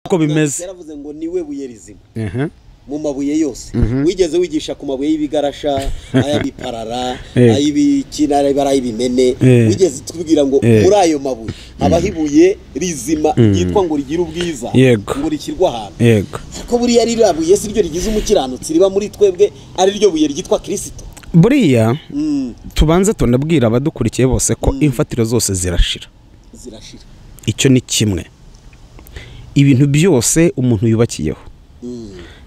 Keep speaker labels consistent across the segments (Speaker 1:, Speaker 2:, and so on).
Speaker 1: Uko bimeze.
Speaker 2: Yaravuze ngo niwe buye rizima mu mabuye yose. Wigeze wigisha ku mabuye y'ibigarasha, ay'ibiparara, ay'ibikina, ay'ibimene. Wigeze tubwira ngo muri ayo mabuye habaho ibuye rizima ryitwa ngo rigira ubwiza, ngo rikirwa ahantu. Ariko buriya ririya buye si ryo rigize umukiranutsi riba muri twebwe, ari ryo buye ryitwa Kristo.
Speaker 1: Buriya tubanze tunabwira abadukurikiye bose ko imfatiro zose zirashira.
Speaker 2: Zirashira.
Speaker 1: Icyo ni kimwe. Ibintu byose umuntu yubakiyeho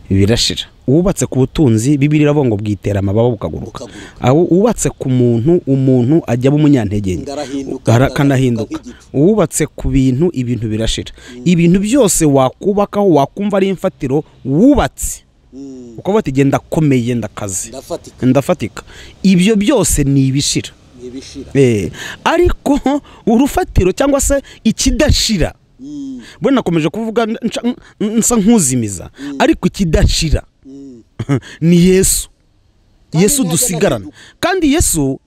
Speaker 1: birashira. Uwubatse ku butunzi, Bibiliya iravuga ngo bwitera amababa bukaguruka. Aho uwubatse ku muntu, umuntu ajya umunyantege nke, akanahinduka. Uwubatse ku bintu, ibintu birashira. Ibintu byose wakubakaho wakumva ari imfatiro wubatse, uko bati genda komeye ndakaze ndafatika, ibyo byose ni ibishira. Ariko urufatiro cyangwa se ikidashira, bwo nakomeje kuvuga nsa nkuzimiza, ariko ikidashira ni Yesu. Yesu dusigarana. Kandi Yesu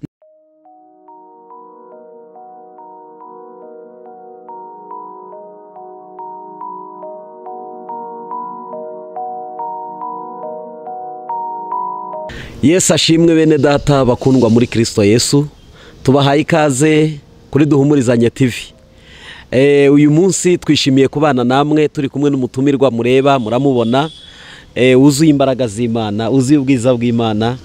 Speaker 2: Yesu ashimwe. Bene data bakundwa muri Kristo Yesu, tubahaye ikaze kuri Duhumurizanye TV. Uyu munsi twishimiye kubana namwe, turi kumwe n'umutumirwa mureba muramubona, wuzuye imbaraga z'Imana, wuzuye ubwiza bw'Imana,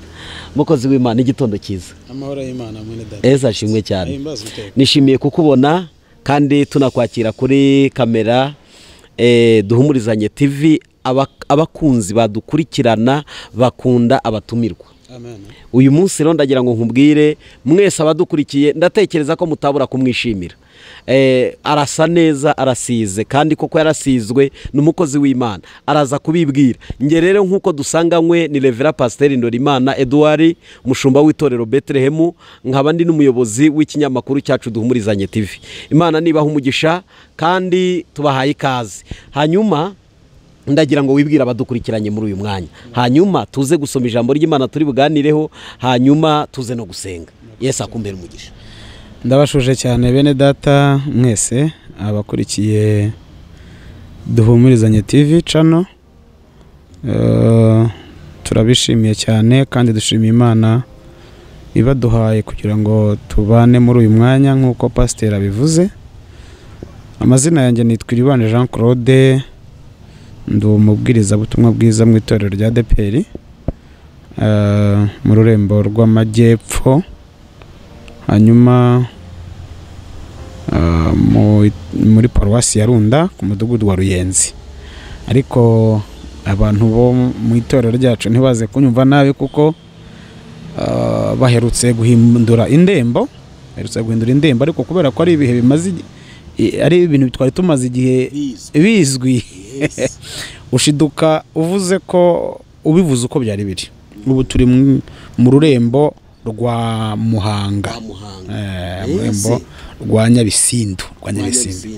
Speaker 2: mukozi w'Imana. Igitondo cyiza.
Speaker 1: Amahoro y'Imana mwene data.
Speaker 2: Yesu ashimwe cyane. Nishimiye kukubona kandi tunakwakira kuri kamera Duhumurizanye TV. Abakunzi badukurikirana bakunda abatumirwa.
Speaker 1: Amen.
Speaker 2: Uyu munsi rero ndagira ngo nkubwire mwese abadukurikiye, ndatekereza ko mutabura kumwishimira. Arasa neza, arasize, kandi koko yarasizwe n'umukozi w'Imana, araza kubibwira. Nge rero nkuko dusanganywe ni Revera Pasteur Ndorimana Edouard, mushumba w'itorero Bethlehem, nkaba ndi n'umuyobozi w'ikinyamakuru cyacu Duhumurizanye TV. Imana nibaha umugisha kandi tubahaye ikaze. Hanyuma ndagira ngo wibwire abadukurikiranye muri uyu mwanya, hanyuma tuze gusoma ijambo ry'Imana turi buganireho, hanyuma tuze no gusenga. Yesu akumbere umugisha.
Speaker 1: Ndabashuje cyane bene data mwese abakurikiye Duhumurizanye TV channel. Turabishimiye cyane kandi dushimiye Imana ibaduhaye kugira ngo tubane muri uyu mwanya nkuko pasteur abivuze. Amazina yanjye nitwa Iribanje Jean Claude, ndi umubwiriza butumwa bwiza mu itorero rya ADEPR mu rurembo rw'amajyepfo, hanyuma muri paruwasi ya Runda ku mudugudu wa Ruyenzi. Ariko abantu bo mu itorero ryacu ntibaze kunyumva nabi kuko baherutse guhindura indembo, ariko kubera ko ari ibihe bimaze, ari ibintu twari tumaze igihe bizwi, ushiduka uvuze ko ubivuze uko byari biri. Ubu turi mu rurembo rwa Muhanga, rurembo rwa Nyabisindu,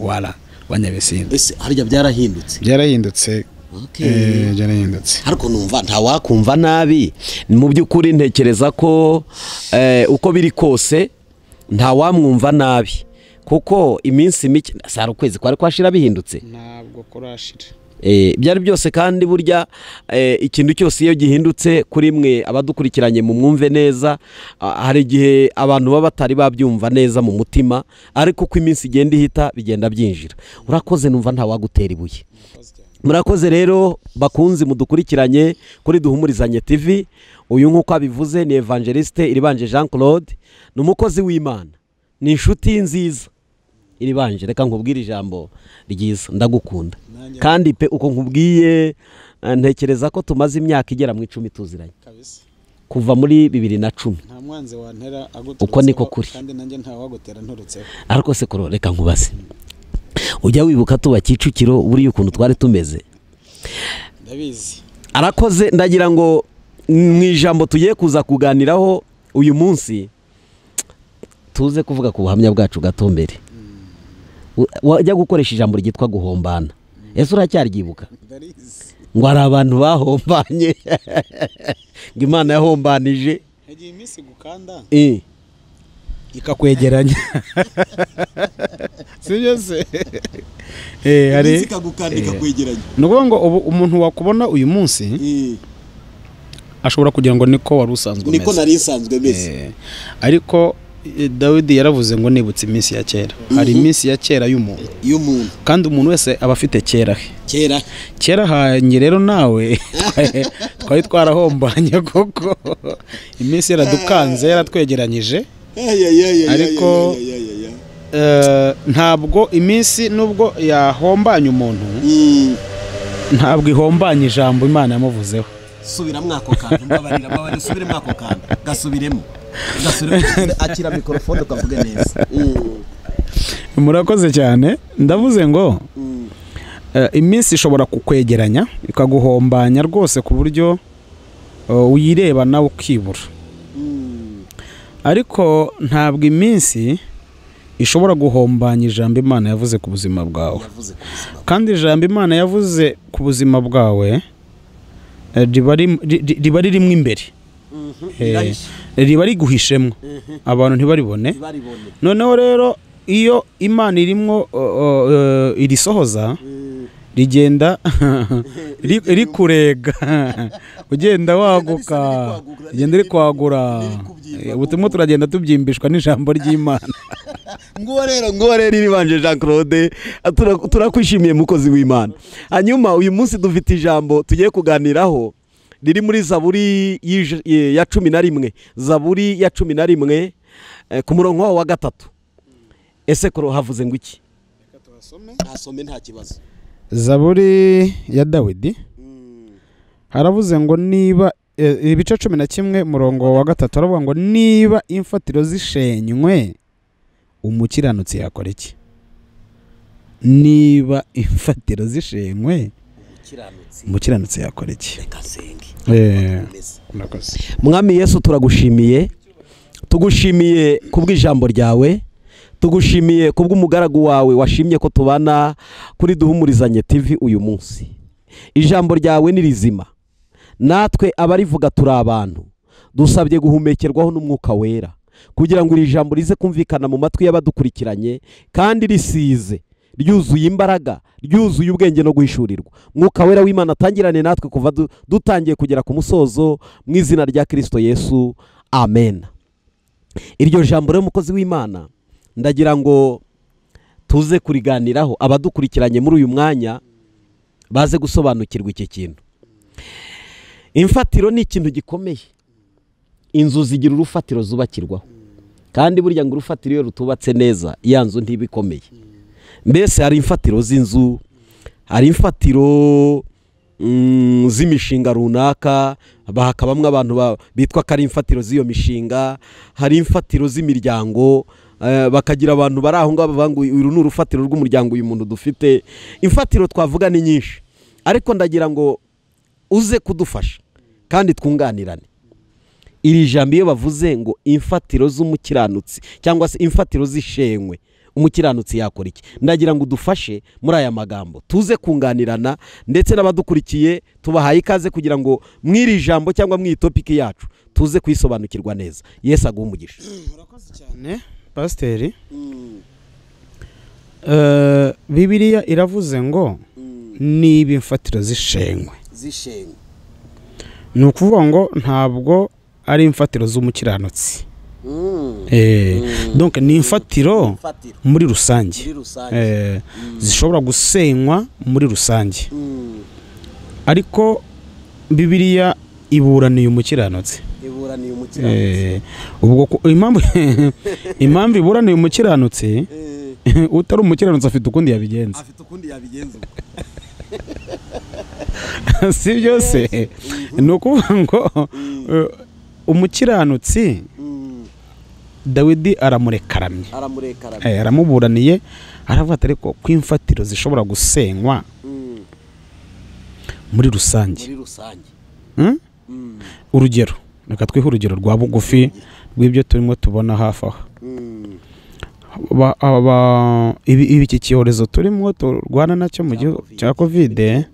Speaker 1: wala rwa Nyabisindu.
Speaker 2: Ese harya byarahindutse?
Speaker 1: Byarahindutse. Byarahindutse.
Speaker 2: Ariko numva nta wakumva nabi. Mu by'ukuri ntekereza ko uko biri kose nta wamwumva nabi, kuko iminsi mike sara ukwezi kwari kwashira bihindutse.
Speaker 1: Ntabwo kurashira.
Speaker 2: Byari byose. Kandi burya ikintu cyose iyo gihindutse kuri mwe abadukurikiranye mu mwumve neza, hari igihe abantu baba batari babyumva neza mu mutima, ariko uko iminsi igenda ihita bigenda byinjira. Urakoze, numva nta wagutera ibuye. Murakoze rero bakunzi mudukurikiranye kuri Duhumurizanye TV. Uyu nkuko abivuze ni Evangeliste Iribanje Jean Claude, ni umukozi w'Imana, ni inshuti nziza. Iribanje, reka nkubwire ijambo ryiza, ndagukunda. Kandi pe uko nkubwiye ntekereza ko tumaze imyaka igera mu 10 tuziranye. Kuva muri 2010.
Speaker 1: Nta mwanze wantera aguturutseho.
Speaker 2: Uko niko kuri.
Speaker 1: Kandi nanjye nta wagutera nturutseho.
Speaker 2: Ariko se kuro reka nkubaze. Ujya wibuka tuba Kicukiro buriya ukuntu twari tumeze?
Speaker 1: Ndabizi.
Speaker 2: Arakoze. Ndagira ngo mu ijambo tugiye kuza kuganiraho uyu munsi tuze kuvuga ku buhamya bwacu gato mbere. Wajya gukoresha ijambo ryitwa guhombana. Ese uracyaryibuka? Ngo hari abantu bahombanye, ngo Imana yahombanije.
Speaker 1: Yagiye iminsi gukanda. Ikakwegeranya. Sibyo se? Hari
Speaker 2: iminsi ikagukanda ikakwegeranya.
Speaker 1: Ni ukuvuga ngo ubu umuntu wakubona uyu munsi ashobora kugira ngo niko wari usanzwe umeze.
Speaker 2: Niko nari nsanzwe meze.
Speaker 1: Ariko Dawidi yaravuze ngo nibutse iminsi ya kera. Hari iminsi ya kera y'umuntu.
Speaker 2: Y'umuntu.
Speaker 1: Kandi umuntu wese aba afite kera he.
Speaker 2: Kera.
Speaker 1: Kera hanjye rero nawe twari twarahombanye koko. Iminsi yaradukanze yaratwegeranyije. Ariko ntabwo iminsi nubwo yahombanye umuntu ntabwo ihombanye ijambo Imana yamuvuzeho.
Speaker 2: Subira mwako kantu mbabarira usubire mwako kantu gasubiremo. Akira mikrofone ukavuge neza.
Speaker 1: Murakoze cyane. Ndavuze ngo iminsi ishobora kukwegeranya ikaguhombanya rwose ku buryo uyireba nawe ukibura. Ariko ntabwo iminsi ishobora guhombanya ijambo Imana yavuze ku buzima bwawe. Kandi ijambo Imana yavuze ku buzima bwawe riba ririmo imbere. Riba riguhishemwo abantu ntibaribone. Noneho rero iyo Imana irimwo irisohoza rigenda rikurega ugenda waguka ugenda uri kwagura. Ubutumwa turagenda tubyimbishwa n'ijambo ry'Imana.
Speaker 2: Nguwo rero iribanje Jean Claude, turakwishimiye mukozi w'Imana. Hanyuma uyu munsi dufite ijambo tugiye kuganiraho riri muri Zaburi ya 11, Zaburi ya 11 ku murongo wa 3. Ese koro havuze ngo iki? Asome nta kibazo.
Speaker 1: Zaburi ya Dawidi haravuze ngo niba ibice 11 murongo wa 3 aravuga ngo niba imfatiro zishenywe umukiranutsi yakora iki? Niba imfatiro zishenywe umukiranutsi yakora iki?
Speaker 2: Mwami Yesu turagushimiye, tugushimiye kubw'ijambo ryawe, tugushimiye kubw'umugaragu wawe washimye ko tubana kuri Duhumurizanye TV uyu munsi. Ijambo ryawe ni rizima, natwe abarivuga turi abantu, dusabye guhumekerwaho n'umwuka wera kugira ngo iri jambo rize kumvikana mu matwi y'abadukurikiranye kandi risize ryuzuye imbaraga, ryuzuye ubwenge no guhishurirwa. Mwuka wera w'Imana atangirane natwe kuva dutangiye kugera ku musozo mu izina rya Kristo Yesu, amen. Iryo jambo rero mukozi w'Imana ndagira ngo tuze kuriganiraho abadukurikiranye muri uyu mwanya baze gusobanukirwa iki kintu. Imfatiro ni ikintu gikomeye. Inzu zigira urufatiro zubakirwaho, kandi burya ngo urufatiro iyo rutubatse neza ya nzu ntibikomeye. Mbese hari imfatiro z'inzu, hari imfatiro z'imishinga runaka, hakabamwe abantu bitwa ko ari imfatiro z'iyo mishinga, hari imfatiro z'imiryango, bakagira abantu bari aho ngaho bavuga ngo uru ni urufatiro rw'umuryango uyu muntu dufite. Imfatiro twavuga ni nyinshi, ariko ndagira ngo uze kudufasha kandi twunganirane. Iri jambo iyo bavuze ngo imfatiro z'umukiranutsi cyangwa se imfatiro zishenywe umukiranutsi yakora iki? Ndagira ngo udufashe muri aya magambo tuze kunganirana, ndetse n'abadukurikiye tubahaye ikaze kugira ngo mw'iri jambo cyangwa mw'iyi topic yacu tuze kwisobanukirwa neza. Yesu aguhe umugisha.
Speaker 1: Murakoze cyane Pasiteri. Bibiliya iravuze ngo niba imfatiro zishenywe, ni ukuvuga ngo ntabwo ari imfatiro z'umukiranutsi. Donc ni imfatiro muri rusange zishobora gusenywa muri rusange, ariko Bibiliya iburaniye umukiranutsi. Ubwo impamvu iburaniye umukiranutsi, utari umukiranutsi afite ukundi yabigenza. Si byose? Ni ukuvuga ngo umukiranutsi Dawidi aramurekaramye, aramuburaniye, aravuga ati ariko ko imfatiro zishobora gusenywa muri rusange. Urugero, reka twihe urugero rwa bugufi rw'ibyo turimo tubona hafi aho. Iki cyorezo turimo turwana nacyo mu gihugu cya Covid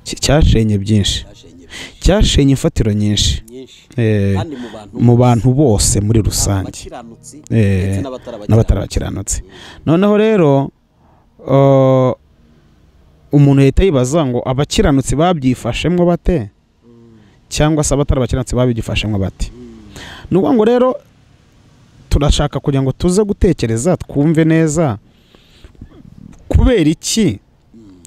Speaker 1: cyashenye byinshi. Cyashenye imfatiro nyinshi mu bantu bose muri rusange, n'abatarabakiranutse. Noneho rero umuntu yahita yibaza ngo abakiranutsi babyifashemwo bate, cyangwa se abatarabakiranutsi babyifashemwo bate. Nuko ngo rero turashaka kugira ngo tuze gutekereza twumve neza kubera iki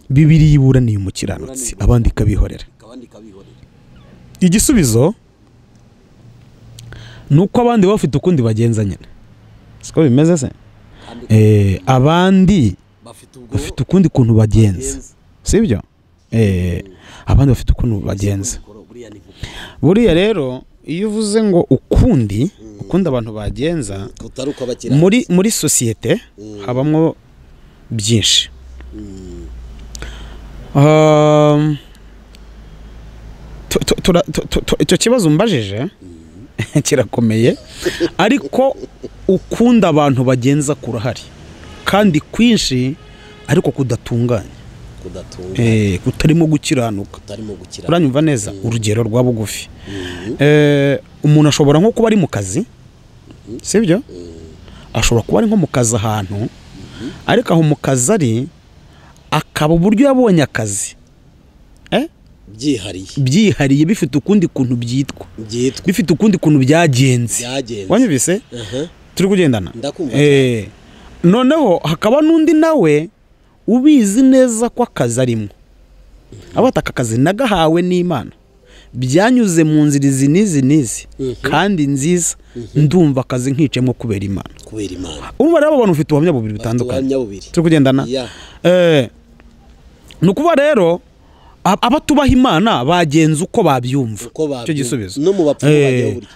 Speaker 1: Bibiliya iburaniye umukiranutsi abandi ikabihorera. Igisubizo nuko abandi bafite ukundi bagenza nyine, siko bimeze se? Abandi bafite ukundi kuntu bagenza, sibyo? Abandi bafite ukuntu bagenza. Buriya rero iyo uvuze ngo ukundi abantu bagenza muri sosiyete habamwo byinshi. Icyo kibazo mbajije kirakomeye, ariko ukunda abantu bagenza kurahari kandi kwinshi, ariko kudatunganye, kutarimo gukiranuka. Uranyumva neza? Urugero rwa bugufi, umuntu ashobora nko kuba ari mu kazi, sibyo? Ashobora kuba ari nko mu kazi ahantu, ariko aho mu kazi ari akaba uburyo yabonye akazi byihariye bifite ukundi kuntu byitwa, bifite ukundi kuntu byagenze. Wanyumvise? Turi kugendana. Noneho hakaba n'undi nawe ubizi neza ko akazi arimo, abataka akazi nagahawe n'Imana, byanyuze mu nzira izi n'izi n'izi kandi nziza, ndumva akazi nkicemo kubera Imana. Urumva rero abantu bafite ubuhamya bubiri bitandukanye. Turi kugendana. Nukuba rero abatubaha Imana bagenza uko babyumva, icyo gisubizo.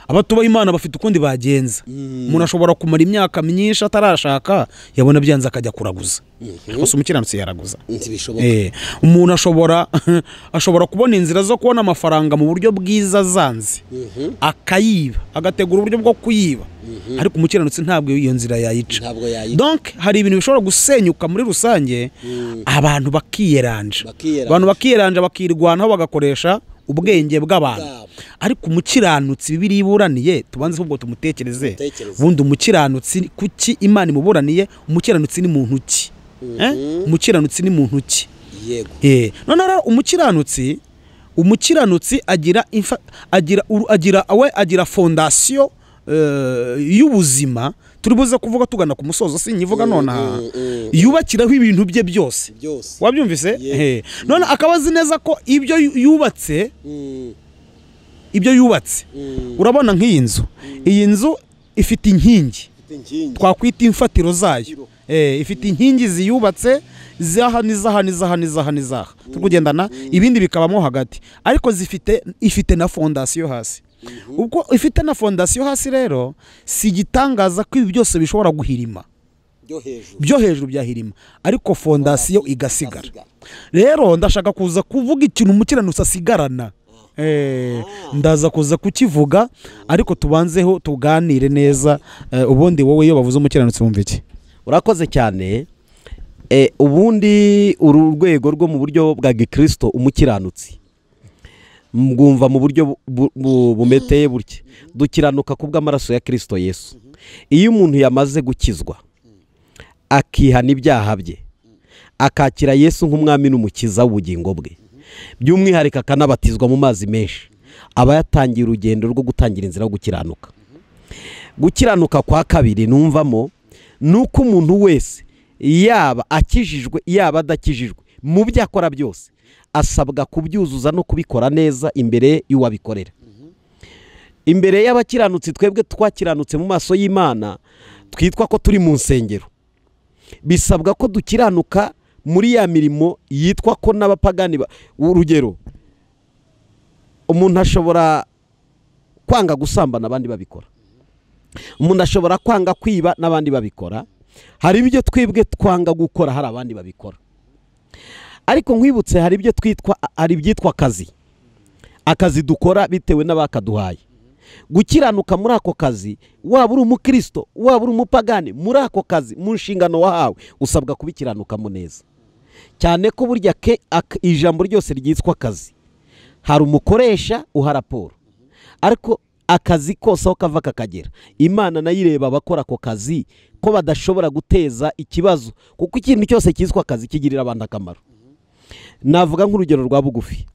Speaker 1: Abatubaha Imana bafite ukundi bagenza. Umuntu ashobora kumara imyaka myinshi atarashaka, yabona byanze akajya kuraguza. Gusa umukiranutsi yaraguza. Umuntu ashobora kubona inzira zo kubona amafaranga mu buryo bwiza zanze, akayiba, agategura uburyo bwo kuyiba, ariko umukiranutsi ntabwo iyo nzira yayica. Donc hari ibintu bishobora gusenyuka muri rusange, abantu bakiyeranja, bakirwanaho, bagakoresha ubwenge bw'abantu. Ariko umukiranutsi Bibiliya iburaniye, tubanze ubwo tumutekereze. Ubundi umukiranutsi kuki Imana imuburaniye? Umukiranutsi ni muntu ki? Umukiranutsi ni muntu ki?
Speaker 2: Yego.
Speaker 1: None rero umukiranutsi agira agira fondation y'ubuzima. Turi buze kuvuga tugana ku musozo, sinyivuga nonaha, yubakiraho ibintu bye byose. Wabyumvise? None akaba azi neza ko ibyo yubatse, urabona nk'iyi nzu, iyi nzu ifite inkingi twakwita imfatiro zayo, ifite inkingi ziyubatse zaha n'izaha n'izaha n'izaha n'izaha, turi kugendana, ibindi bikabamo hagati, ariko ifite na fondation hasi. Ubwo ifite na fondation hasi rero, si igitangaza ko ibi byose bishobora guhirima, byo hejuru byahirima, ariko fondation igasigara. Rero ndashaka kuza kuvuga ikintu umukiranutsi asigarana. Ndaza kuza kukivuga, ariko tubanzeho tuganire neza. Ubundi wowe iyo bavuze umukiranutsi wumva iki?
Speaker 2: Urakoze cyane. Ubundi uru rwego rwo mu buryo bwa gikristo, umukiranutsi mgumva mu buryo bumeteye burya, dukiranuka kubw'amaraso ya Kristo Yesu. Iyo umuntu yamaze gukizwa akihana ibyaha bye, akakira Yesu nk'umwami n'umukiza w'ubugingo bwe, by'umwihariko akanabatizwa mu mazi menshi, aba yatangiye urugendo rwo gutangira inzira yo gukiranuka. Gukiranuka kwa kabiri numvamo nuko umuntu wese yaba akijijwe yaba adakijijwe, mu byo akora byose asabwa kubyuzuza no kubikora neza imbere y'uwabikorera. Imbere y'abakiranutsi, twebwe twakiranutse mu maso y'Imana, twitwa ko turi mu nsengero, bisabwa ko dukiranuka muri ya mirimo yitwa ko n'abapagani. Urugero, umuntu ashobora kwanga gusambana abandi babikora, umuntu ashobora kwanga kwiba n'abandi babikora, hari ibyo twebwe twanga gukora hari abandi babikora. Ariko nkwibutse hari ibyo twitwa, hari ibyitwa akazi, akazi dukora bitewe n'abakaduhaye. Gukiranuka muri ako kazi, waba uri umukristo waba uri umupagani, muri ako kazi mu nshingano wahawe usabwa kubikiranukamo neza. Cyane ko burya ijambo ryose ryitwa akazi Hari umukoresha uha raporo, ariko akazi kose aho kava kakagera Imana nayo ireba abakora ako kazi ko badashobora guteza ikibazo, kuko ikintu cyose cyiswa akazi kigirira abantu akamaro. Navuga nk'urugero rwa bugufi,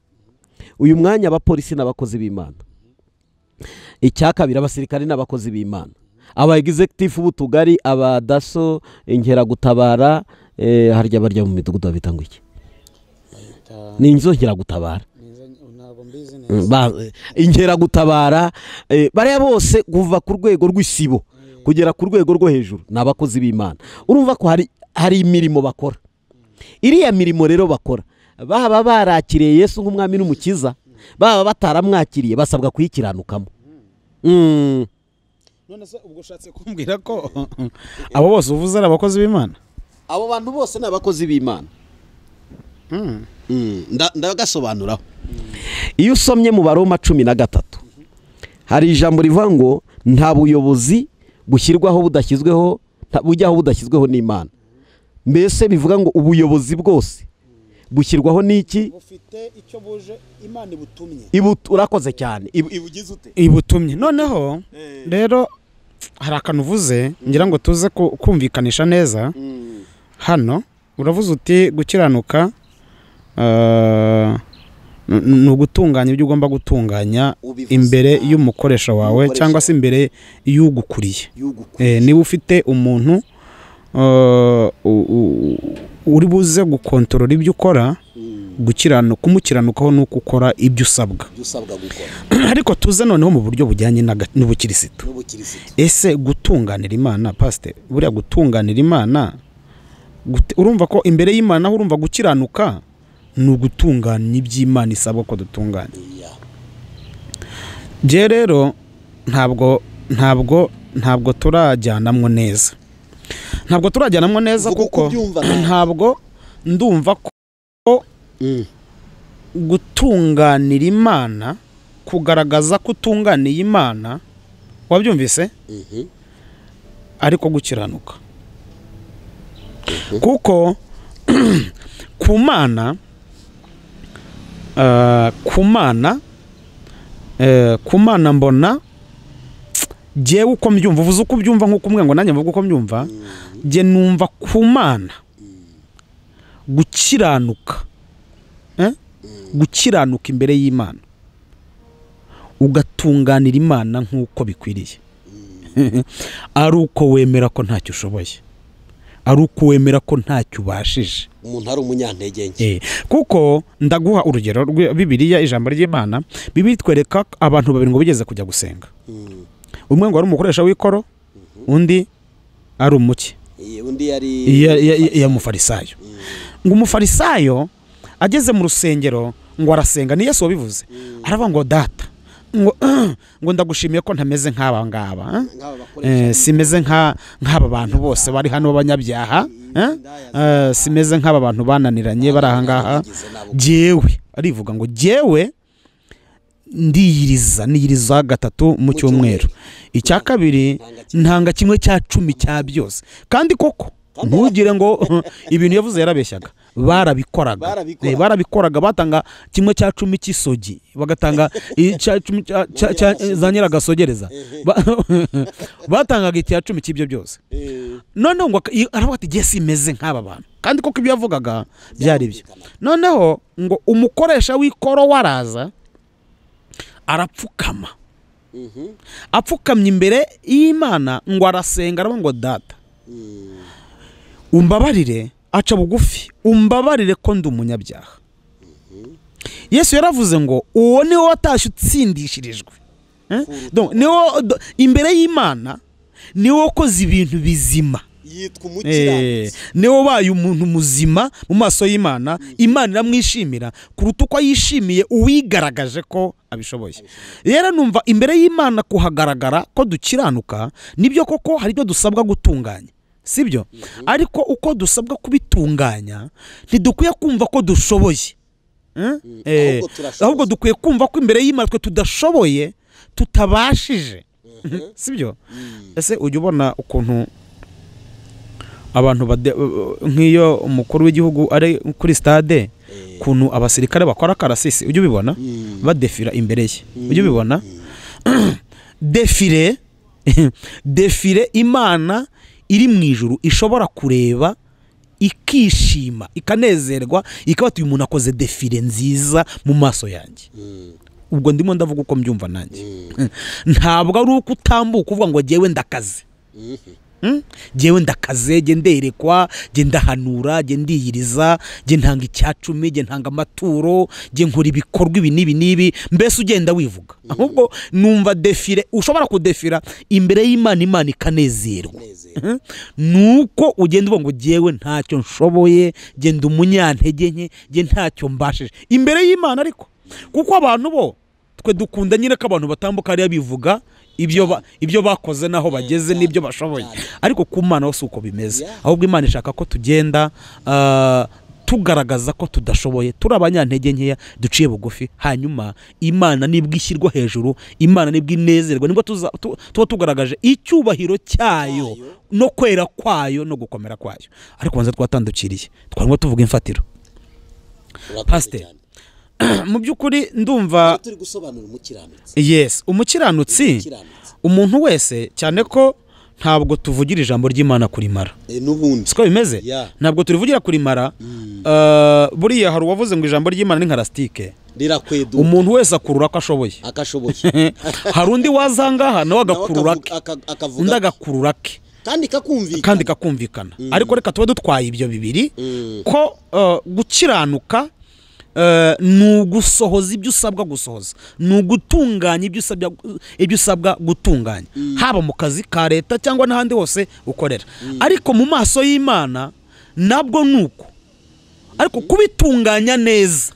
Speaker 2: uyu mwanya abapolisi n'abakozi b'Imana, icya kabiri abasirikare n'abakozi b'Imana, aba executive b'utugari, aba daso, inkeragutabara, harya barya mu midugudu babita ngo iki? Ni inzo nkeragutabara, inkeragutabara, bariya bose kuva ku rwego rw'isibo kugera ku rwego rwo hejuru ni abakozi b'Imana. Urumva ko hari imirimo bakora. Iriya mirimo rero bakora, baba barakiriye Yesu nk'umwami n'umukiza, baba bataramwakiriye, basabwa kuyikiranukamo.
Speaker 1: None se ubwo ushatse kumbwira ko abo bose uvuze ari abakozi b'Imana?
Speaker 2: Abo bantu bose ni abakozi b'Imana. Ndagasobanuraho. Iyo usomye mu Baroma 13 hari ijambo rivuga ngo nta buyobozi bushyirwaho budashyizweho, bujyaho budashyizweho n'Imana. Mbese bivuga ngo ubuyobozi bwose bushyirwaho n'iki?
Speaker 1: Bufite icyo buje Imana ibutumye.
Speaker 2: Urakoze cyane. Ibugize ute?
Speaker 1: Ibutumye. Noneho rero hari akantu uvuze ngira ngo tuze kumvikanisha neza. Hano uravuze uti gukiranuka ni ugutunganya ibyo ugomba gutunganya imbere y'umukoresha wawe cyangwa se imbere y'ugukuriye. Niba ufite umuntu uri buze gukontorora ibyo ukora, gukiranuka kumukiranukaho nuko ukora ibyo usabwa ariko tuze noneho mu buryo bujyanye n'ubukirisitu. Ese gutunganira Imana, pastor, buriya gutunganira Imana, urumva ko imbere y'Imana aho urumva gukiranuka ni ugutunganya iby'Imana isabwa ko dutunganya. Je rero ntabwo turajyanamwo neza. Ntabwo turajyanamwo neza kuko ntabwo ndumva ko gutunganira Imana, kugaragaza ko utunganiye Imana, wabyumvise? Ariko gukiranuka. Kuko kumana kumana mbona jewe uko mbyumva, uvuze uko ubyumva nkuko umwe ngo nanjye mvuga uko mbyumva, je numva kumana gukiranuka, gukiranuka imbere y'Imana, ugatunganira Imana nkuko bikwiriye, ari uko wemera ko ntacyo ushoboye, ari uko wemera ko ntacyo ubashije,
Speaker 2: umuntu ari umunyantege nke.
Speaker 1: Kuko ndaguha urugero Bibiliya, ijambo ry'Imana, Bibiliya itwereka abantu babiri ngo bigeze kujya gusenga. Umwe ngo ari umukoresha w'ikoro, undi ari umuki,
Speaker 2: undi yari
Speaker 1: ya mufarisayo. Ngo umufarisayo ageze mu rusengero ngo arasenga, ni Yesu wabivuze, aravuga ngo data, ngo ndagushimiye ko ntameze nk'aba ngaba, simeze nk'aba bantu bose bari hano b'abanyabyaha, simeze nk'aba bantu bananiranye bari aha ngaha, jewe arivuga ngo jewe ndiyiriza, niyiriza gatatu mu cyumweru, icya kabiri ntanga kimwe cya 10 cya byose. Kandi koko ntugire ngo ibintu yavuze yarabeshyaga, barabikoraga, barabikoraga, batanga kimwe cya 10 cy'isogi, bagatanga icya 10 za nyiragasogereza, batangaga icya 10 cy'ibyo byose. Noneho ngo aravuga ati jye simeze nk'aba bantu, kandi koko ibyo yavugaga byari byo. Noneho ngo umukoresha w'ikoro waraza arapfukama, apfukamye imbere y'Imana ngo arasenga, aravuga ngo data umbabarire, aca bugufi, umbabarire ko ndi umunyabyaha. Yesu yaravuze ngo uwo niwe watashye utsindishirijwe. Donc niwo imbere y'Imana niwo wakoze ibintu bizima,
Speaker 2: yitwa umukiranutsi,
Speaker 1: niwo baye umuntu muzima mu maso y'Imana, Imana iramwishimira kuruta uko yishimiye uwigaragaje ko abishoboye. Rero numva imbere y'Imana kuhagaragara ko dukiranuka nibyo koko hari ibyo dusabwa gutunganya, sibyo? Ariko uko dusabwa kubitunganya ntidukwiye kumva ko dushoboye, ahubwo dukwiye kumva ko imbere y'Imana twe tudashoboye, tutabashije, sibyo? Ese ujya ubona ukuntu abantu nk'iyo umukuru w'igihugu ari kuri stade Kuntu abasirikare bakora karasisi ujye ubibona badefira imbere ye, ujye ubibona defire Imana iri mu ijuru ishobora kureba ikishima ikanezerwa ikaba uyu muntu akoze defire nziza mu maso yanjye. Ubwo ndimo ndavuga uko mbyumva nanjye. Ntabwo ari uko utambuka uvuga ngo jyewe ndakaze, jyewe ndakaze, jye nderekwa, jye ndahanura, jye ndiyiriza, jye ntanga icyacumi, jye ntanga amaturo, jye nkora ibikorwa ibi n'ibi n'ibi, mbese ugenda wivuga. Ahubwo numva defire ushobora kudefira imbere y'Imana, Imana ikanezerwa. Nuko ugenda uvuga ngo jyewe ntacyo nshoboye, jye ndi umunyantege nke, jye ntacyo mbashije imbere y'Imana. Ariko kuko abantu bo twe dukunda nyine ko abantu batambuka ariya bivuga ibyo bakoze naho bageze n'ibyo bashoboye, ariko ku Mana ho si uko bimeze. Ahubwo Imana ishaka ko tugenda tugaragaza ko tudashoboye, turi abanyantege nkeya, duciye bugufi. Hanyuma Imana nibwo ishyirwa hejuru, Imana nibwo inezerwa, nibwo tuba tugaragaje icyubahiro cyayo no kwera kwayo no gukomera kwayo. Ariko banza twatandukiriye, twarimo tuvuga imfatiro. Pastor, mu by'ukuri ndumva
Speaker 2: turi gusobanura umukiranutsi.
Speaker 1: Yes, umukiranutsi umuntu wese, cyane ko ntabwo tuvugira ijambo ry'Imana kurimara.
Speaker 2: N'ubundi
Speaker 1: siko bimeze, ntabwo turivugira kurimara. Buriya hari uwavuze ngo ijambo ry'Imana ni nka lasitike,
Speaker 2: rirakweduka,
Speaker 1: umuntu wese akurura ko ashoboye,
Speaker 2: akashoboye.
Speaker 1: Hari undi wazangaha nawe agakurura ke, undi agakurura ke,
Speaker 2: kandi
Speaker 1: kakumvikana. Ariko reka tuba dutwaye ibyo bibiri ko gukiranuka ni ugusohoza ibyo usabwa gusohoza, ni ugutunganya ibyo usabwa gutunganya, haba mu kazi ka leta cyangwa n'ahandi hose ukorera. Ariko mu maso y'Imana nabwo nuko, ariko kubitunganya neza,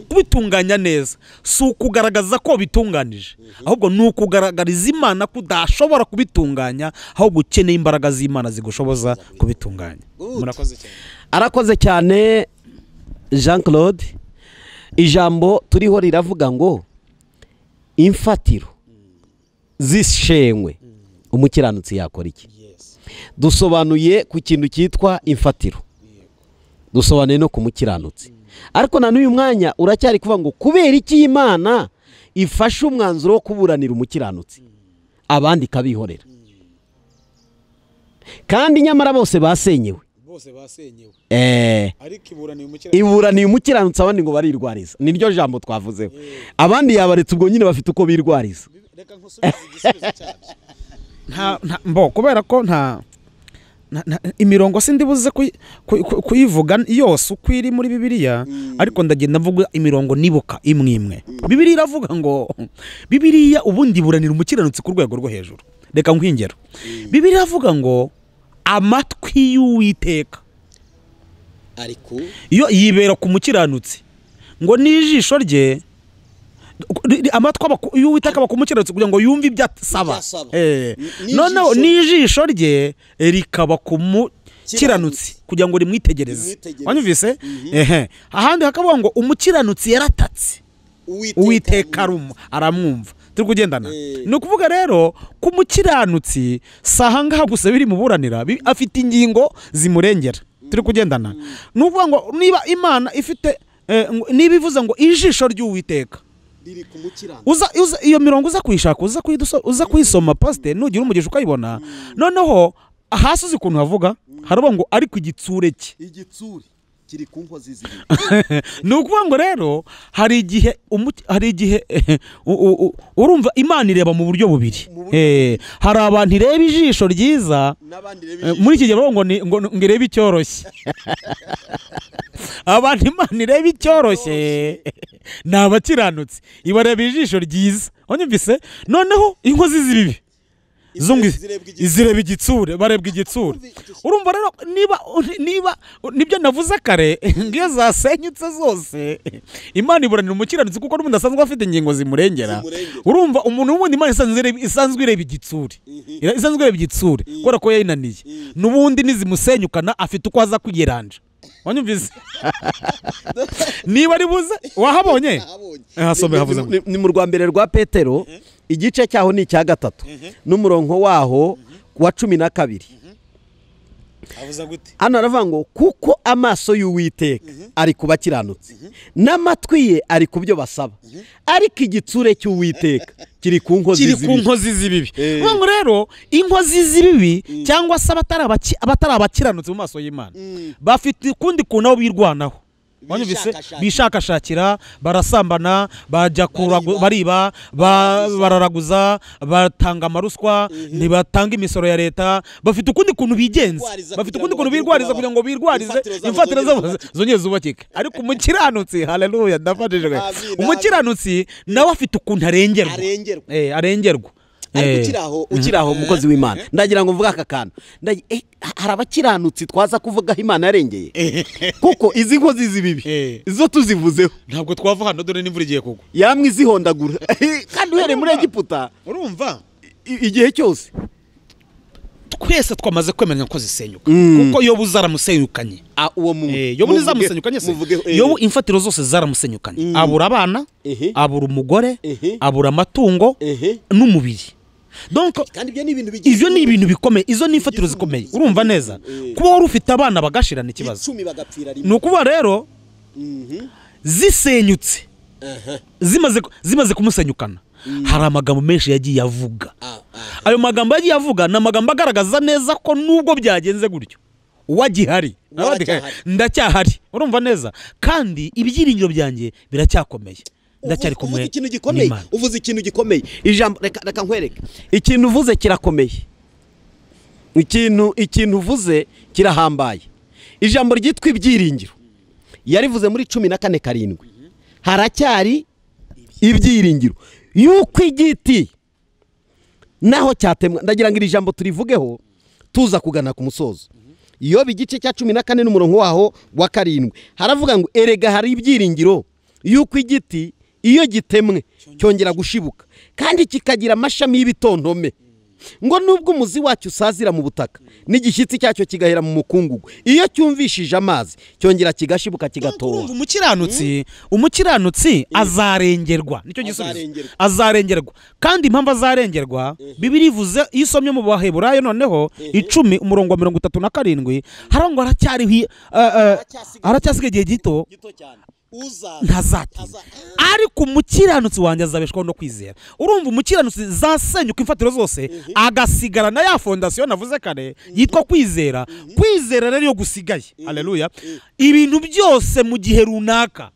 Speaker 1: kubitunganya neza si ukugaragaza ko bitunganije, ahubwo ni ukugaragariza Imana ko udashobora kubitunganya, ahubwo ukeneye imbaraga z'Imana zigushoboza kubitunganya. Murakoze cyane.
Speaker 2: Arakoze cyane Jean Claude. Ijambo turiho riravuga ngo imfatiro zishenywe umukiranutsi yakora iki? Dusobanuye ku kintu cyitwa imfatiro, dusobanuye no ku mukiranutsi. Ariko na n'uyu mwanya uracyari kuvuga ngo kubera iki Imana ifashe umwanzuro wo kuburanira umukiranutsi abandi ikabihorera, kandi nyamara bose basenyewe?
Speaker 1: Bose basenyewe. Ariko
Speaker 2: iburaniye umukiranutsi, abandi ngo barirwariza. Niryo jambo twavuzeho. Abandi yabaretse ubwo nyine bafite uko birwariza.
Speaker 1: Reka nkusubize igisubizo cyabyo. Nta kubera ko nta imirongo sindibuze kuyivuga yose uko iri muri Bibiliya, ariko ndagenda mvuga imirongo nibuka imwe imwe. Bibiliya iravuga ngo Bibiliya ubundi iburanira umukiranutsi ku rwego rwo hejuru. Reka nkwingero. Bibiliya iravuga ngo amatwi y'Uwiteka
Speaker 2: ariko
Speaker 1: iyo yibera ku mukiranutsi, ngo n'ijisho rye, amatwi y'Uwiteka aba ku mukiranutsi kugira ngo yumve ibyo asaba. Noneho n'ijisho rye rikaba ku mukiranutsi kugira ngo rimwitegereze. Wanyumvise? Ahandi hakavuga ngo umukiranutsi yaratatse, Uwiteka aramwumva. Turi kugendana. Ni ukuvuga rero ko umukiranutsi si ahangaha gusa biri muburanira, afite ingingo zimurengera. Turi kugendana. Ni ukuvuga ngo niba Imana ifite, niba ivuze ngo ijisho ry'Uwiteka uza iyo mirongo uza kuyishaka, uza kuyisoma pastor, nugira umugisha ukayibona. Noneho hasi uzi ukuntu havuga, haravuga ngo ariko igitsure cye,
Speaker 2: igitsure kiri ku nkozi zibiri.
Speaker 1: Ni ukuvuga ngo rero hari igihe urumva Imana ireba mu buryo bubiri. Hari abantu ireba ijisho ryiza, muri iki gihe bavuga ngo irebe icyoroshye. Abantu Imana ireba icyoroshye ni abakiranutsi, ibareba ijisho ryiza. Wanyumvise? Noneho inkozi z'ibibi izireba igitsure, barebwa igitsure. Urumva rero niba nibyo navuze kare, ngiyo zasenyutse zose Imana iburanira umukiranutsi kuko n'ubundi asanzwe afite ingingo zimurengera. Urumva umuntu w'ubundi Imana isanzwe ireba igitsure, isanzwe ireba igitsure kubera ko yayinaniye, n'ubundi nizimusenyukana afite uko aza kwiyeranja. Wanyumvise? Niba ari buze wahabonye?
Speaker 2: Ni mu rwa mbere rwa Petero, igice cyaho ni icya 3 n'umurongo waho wa 12. Hano aravuga ngo kuko amaso y'Uwiteka ari ku bakiranutsi n'amatwi ye ari ku byo basaba, ariko igitsure cy'Uwiteka kiri ku
Speaker 1: nkozi z'ibibi. Ngo rero inkozi z'ibibi cyangwa se abatari abakiranutsi mu maso y'Imana bafite ukundi kuntu aho birwanaho, bishakashakira, barasambana, bajya bariba, bararaguza, batanga amaruswa, ntibatanga imisoro ya leta, bafite ukundi kuntu bigenza, bafite ukundi kuntu birwariza kugira ngo birwarize imfatiro zabo zongere zubakike. Ariko umukiranutsi, haleluya, ndafashijwe, umukiranutsi nawe afite ukuntu arengerwa, arengerwa.
Speaker 2: Ariko ukiraho mukozi w'Imana, ndagira ngo mvuge aka kantu. Hari abakiranutsi twaza kuvuga Imana yarengeye, kuko izi nkozi z'ibibi izo tuzivuzeho
Speaker 1: ntabwo twava hano, dore n'imvura igiye kugwa
Speaker 2: yamwe izihondagura. Kandi uhereye muri Egiputa,
Speaker 1: urumva
Speaker 2: igihe cyose
Speaker 1: twese twamaze kwemeranya ko zisenyuka, kuko Yobu zaramusenyukanye.
Speaker 2: Uwo muntu
Speaker 1: Yobu ntizaramusenyukanye se? Yobu imfatiro zose zaramusenyukanye, abura abana, abura umugore, abura amatungo n'umubiri. Donc
Speaker 2: kandi ibyo ni ibintu bigize,
Speaker 1: ibyo ni ibintu bikomeye, izo ni imfatiro zikomeye. Urumva neza kuba wari ufite abana bagashirana ikibazo, ni ukuba rero zisenyutse, zimaze kumusenyukana, hari amagambo menshi yagiye avuga. Ayo magambo yagiye avuga ni amagambo agaragaza neza ko nubwo byagenze gutyo uwagihari ndacyahari. Urumva neza, kandi ibyiringiro byanjye biracyakomeye, ndacyari kumwe.
Speaker 2: Uvuze ikintu gikomeye, ijambo reka nkwereke ikintu uvuze kirakomeye, ikintu uvuze kirahambaye. Ijambo ryitwa ibyiringiro yarivuze muri 14:7, haracyari ibyiringiro yuko igiti naho cyatemwa. Ndagira ngo iri jambo turivugeho tuza kugana ku musozo. Yobu igice cya 14 n'umurongo waho wa 7 haravuga ngo erega hari ibyiringiro yuko igiti iyo gitemwe cyongera gushibuka kandi kikagira amashami y'ibitontome, ngo nubwo umuzi wacyo usazira mu butaka n'igishyitsi cyacyo kigahera mu mukungugu, iyo cyumvishije amazi cyongera kigashibuka kigatoha.
Speaker 1: Umukiranutsi azarengerwa, nicyo gisubizo, azarengerwa. Kandi impamvu azarengerwa, Bibiliya ivuze iyo usomye mu Baheburayo noneho 10 umurongo wa 37 harangwa haracyasigaye igihe gito ntazatinda, ariko umukiranutsi wanjye azabeshwaho no kwizera. Urumva umukiranutsi zasenyuka imfatiro zose agasigarana ya fondasiyo navuze kare yitwa kwizera. Kwizera rero yo gusigaye, haleluya, ibintu byose mu gihe runaka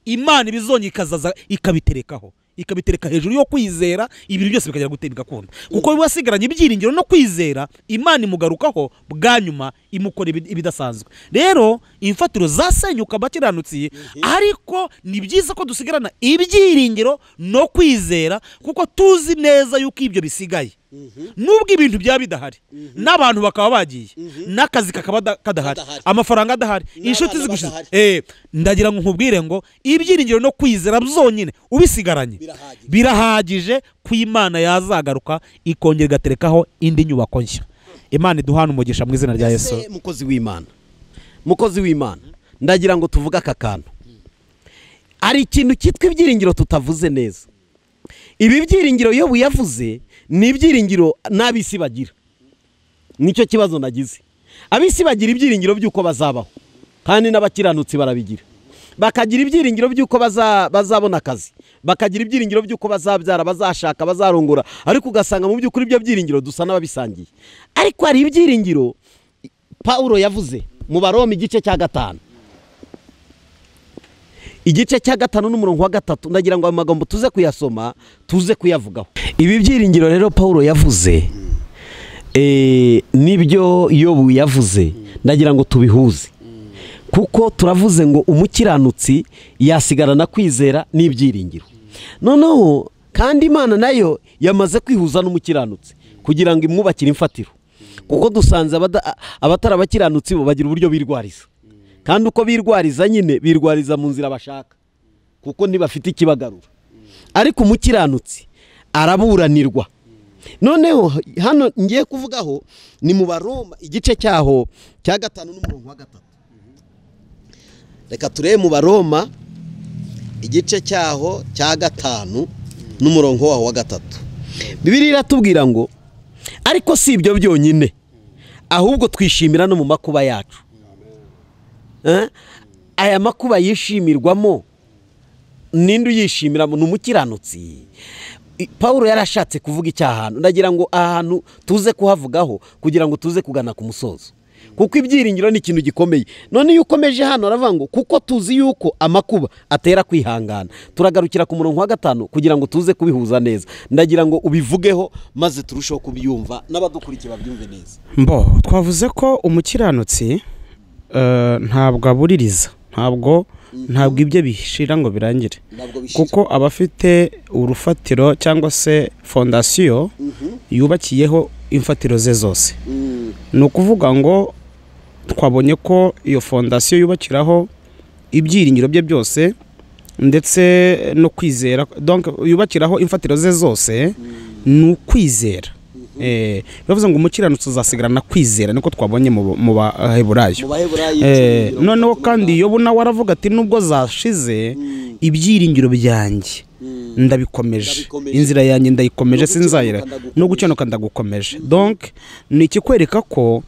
Speaker 1: Imana ibizonye ikazaza ikabiterekaho, ikabitereka hejuru yo kwizera, ibintu byose bikagera gute bigakunda. Kuko wasigaranye ibyiringiro no kwizera, Imana imugarukaho bwa nyuma imukora ibidasanzwe. Rero imfatiro zasenyuka abakiranutsi, ariko ni byiza ko dusigarana ibyiringiro no kwizera, kuko tuzi neza yuko ibyo bisigaye. Nubwo ibintu byaba bidahari, n'abantu bakaba bagiye, n'akazi kakaba kadahari, amafaranga adahari, inshuti zigushize, ndagira ngo nkubwire ngo ibyiringiro no kwizera byonyine ubisigaranye birahagije ku Imana yazagaruka ikongera igaterekaho indi nyubako nshya. Imana iduhana umugisha mu izina rya Yesu.
Speaker 2: Mukozi w'Imana, ndagira ngo tuvuge aka kantu. Ari ikintu cyitwa ibyiringiro tutavuze neza. Ibi byiringiro Yobu yavuze ni ibyiringiro n'abisi bagira. Nicyo kibazo nagize. Abisi bagira ibyiringiro by'uko bazabaho, kandi n'abakiranutsi barabigira. Bakagira ibyiringiro by'uko bazabona akazi, bakagira ibyiringiro by'uko bazabyara, bazashaka, bazarongora, ariko ugasanga mu by'ukuri ibyo byiringiro dusa n'ababisangiye. Ariko hari ibyiringiro Paulo yavuze mu Baroma igice cya 5. Igice cya 5 n'umurongo wa 3, ndagira ngo amagambo tuze kuyasoma, tuze kuyavugaho. Ibi byiringiro rero Paulo yavuze nibyo Yobu yavuze, ndagira ngo tubihuze. Kuko turavuze ngo umukiranutsi yasigarana kwizera n'ibyiringiro. Noneho kandi Imana nayo yamaze kwihuza n'umukiranutsi kugira ngo imwubakire imfatiro. Kuko dusanze abatari abakiranutsi bo bagira uburyo birwariza. Kandi uko birwariza nyine birwariza mu nzira bashaka, kuko ntibafite ikibagarura. Ariko umukiranutsi araburanirwa. Noneho hano ngiye kuvugaho ni mu Baroma igice cyaho cya 5 n'umurongo wa 3. Reka turebe mu Baroma igice cyaho cya 5 n'umurongo waho wa 3. Bibiliya iratubwira ngo ariko si ibyo byonyine, Ahubwo twishimira no mu makuba yacu. Aya makuba yishimirwamo ninde uyishimiramo? Ni umukiranutsi. Paulo yarashatse kuvuga icyahantu, ndagira ngo ahantu tuze kuhavugaho kugira ngo tuze kugana ku musozo, kuko ibyiringiro ni ikintu gikomeye. None iyo ukomeje hano aravuga ngo kuko tuzi yuko amakuba atera kwihangana. Turagarukira ku murongo wa 5 kugira ngo tuze kubihuza neza. Ndagira ngo ubivugeho maze turusheho kubyumva n'abadukurikiye babyumve neza.
Speaker 1: Mbo twavuze ko umukiranutsi ntabwo abuririza, ntabwo ibyo bishira ngo birangire, kuko abafite urufatiro cyangwa se fondasiyo yubakiyeho imfatiro ze zose. Ni ukuvuga ngo twabonye ko iyo fondasiyo yubakiraho ibyiringiro bye byose ndetse no kwizera, donc yubakiraho imfatiro ze zose ni ukwizera. Bivuze ngo umukiranutsi uzasigarana kwizera, niko twabonye mu Baheburayo. Noneho kandi Yobu nawe aravuga ati nubwo zashize ibyiringiro byanjye ndabikomeje, inzira yanjye ndayikomeje, sinzayira no gukenuka ndagukomeje. Donc ni ikikwereka ko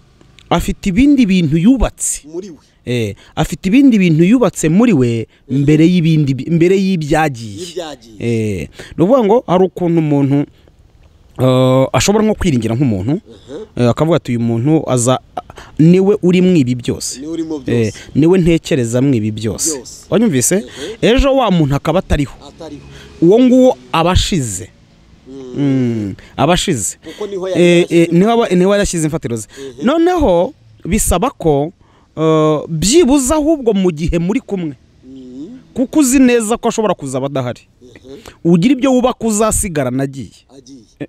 Speaker 1: afite ibindi bintu yubatse muri we. Afite ibindi bintu yubatse muri we mbere y'ibindi, mbere y'ibyagiye. Ni ukuvuga ngo hari ukuntu umuntu ashobora nko kwiringira nk'umuntu, akavuga ati uyu muntu aza niwe uri mwibi byose, niwe ntekereza mwibi byose. Wanyumvise? Ejo wa muntu akaba atariho, uwo nguwo abashize abashize niho yarashyize imfatiro ze. Noneho bisaba ko byibuze ahubwo mu gihe muri kumwe, kuko uzi neza ko ashobora kuzaba adahari, ugira ibyo wubaka uzasigarana agiye.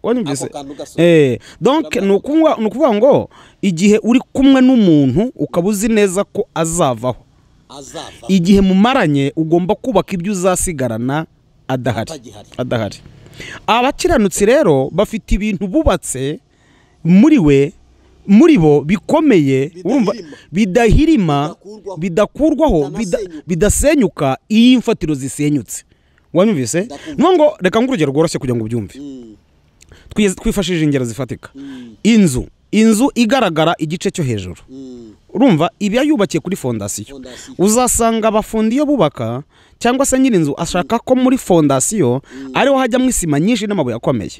Speaker 1: Wanyumvise? Donc ni ukuvuga ngo igihe uri kumwe n'umuntu ukaba uzi neza ko azavaho, igihe mumaranye ugomba kubaka ibyo uzasigarana adahari. Abakiranutsi rero bafite ibintu bubatse muri we, muri bo bikomeye, bidahirima, bidakurwaho, bidasenyuka iyo imfatiro zisenyutse. Wanyumvise? Ngo reka ngurugero rworoshye kugira ngo ubyumve. Twifashishije ingero zifatika. Inzu igaragara igice cyo hejuru, urumva iba yubakiye kuri fondasiyo. Uzasanga abafundi iyo bubaka cyangwa se nyiri inzu ashaka ko muri fondasiyo ariho hajyamo isima nyinshi n'amabuye akomeye,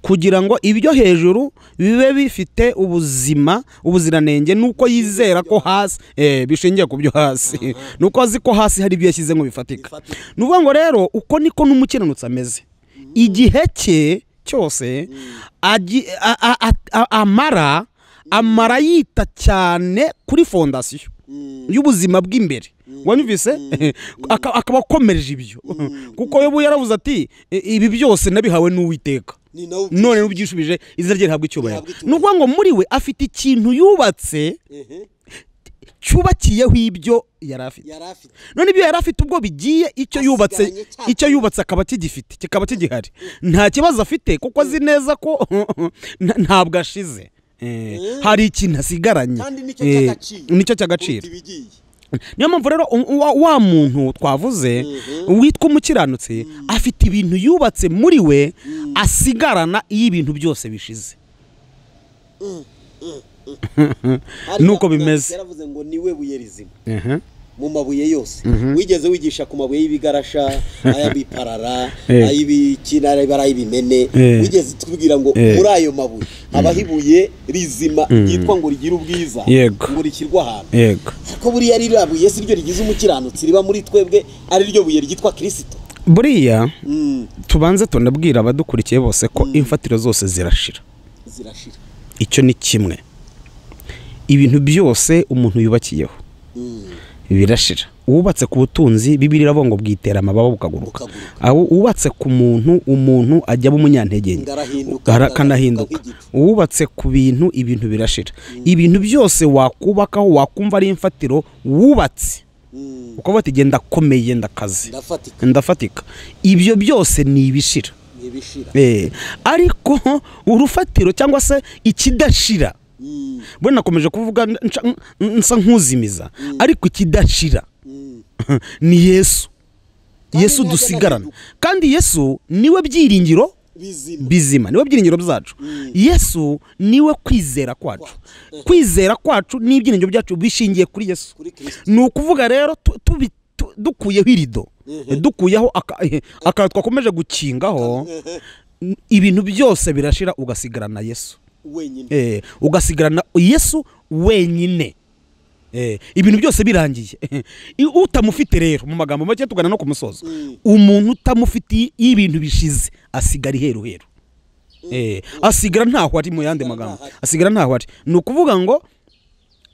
Speaker 1: kugira ngo ibyo hejuru bibe bifite ubuzima, ubuziranenge, nuko yizera ko hasi bishingiye ku byo hasi, nuko azi ko hasi hari ibyo yashyizemo bifatika. Nuvuga ngo rero uko niko n'umukiranutsi ameze, igihe cye cyose amara yita cyane kuri fondasiyo y'ubuzima bw'imbere. Wanyumvise? Akaba akomeje ibyo, kuko Yobu yaravuze ati ibi byose nabihawe n'Uwiteka, none n'ubyishubije izina rye rihabwa icyubahiro. Ni ukuvuga ngo muri we afite ikintu yubatse cyubakiyeho ibyo yari afite. None ibyo yari afite ubwo bigiye, icyo yubatse akaba kigifite, kikaba kigihari, nta kibazo afite kuko azi neza ko ntabwo ashize, hari ikintu asigaranye nicyo cy'agaciro. Niyo mpamvu rero wa muntu twavuze witwa umukiranutsi afite ibintu yubatse muri we asigarana iyo ibintu byose bishize. Nuko bimeze.
Speaker 2: Yaravuze ngo niwe buye rizima mu mabuye yose. Wigeze wigisha ku mabuye y'ibigarasha, ay'abiparara, ay'ibikina, ay'ibimene, wigeze tubwira ngo muri ayo mabuye habaho ibuye rizima ryitwa ngo rigira ubwiza, ngo rishyirwa ahantu. Ariko buriya ririya buye si ryo rigize umukiranutsi riba muri twebwe, ari ryo buye ryitwa Kristo.
Speaker 1: Buriya tubanze tunabwira abadukurikiye bose ko imfatiro zose zirashira. Icyo ni kimwe. Ibintu byose umuntu yubakiyeho birashira. Uwubatse ku butunzi, Bibiliya iravuga ngo bwitera amababa bukaguruka. Aho uwubatse ku muntu, umuntu ajya aba umunyantege nke, akanahinduka. Uwubatse ku bintu, ibintu birashira. Ibintu byose wakubakaho wakumva ari imfatiro wubatse, ukavuga ati genda komeye, ndakaze, ndafatika, ibyo byose ni ibishira. Ariko urufatiro cyangwa se ikidashira, bwo nakomeje kuvuga nsa nkuzimiza, ariko ikidashira ni Yesu. Yesu dusigarana, kandi Yesu niwe byiringiro Bizima, niwe byiringiro byacu. Yesu niwe kwizera kwacu. Kwizera kwacu n'ibyiringiro byacu bishingiye kuri Yesu. Ni ukuvuga rero dukuyeho irido, dukuyeho akantu twakomeje gukingaho, ibintu byose birashira ugasigarana Yesu wenyine. Ugasigarana Yesu wenyine. Ibintu byose birangiye. Utamufite rero, mu magambo make tugana no ku musozo, umuntu utamufite ibintu bishize asigara iheruheru. Asigara ntaho ari, mu yandi magambo asigara ntaho ari. Ni ukuvuga ngo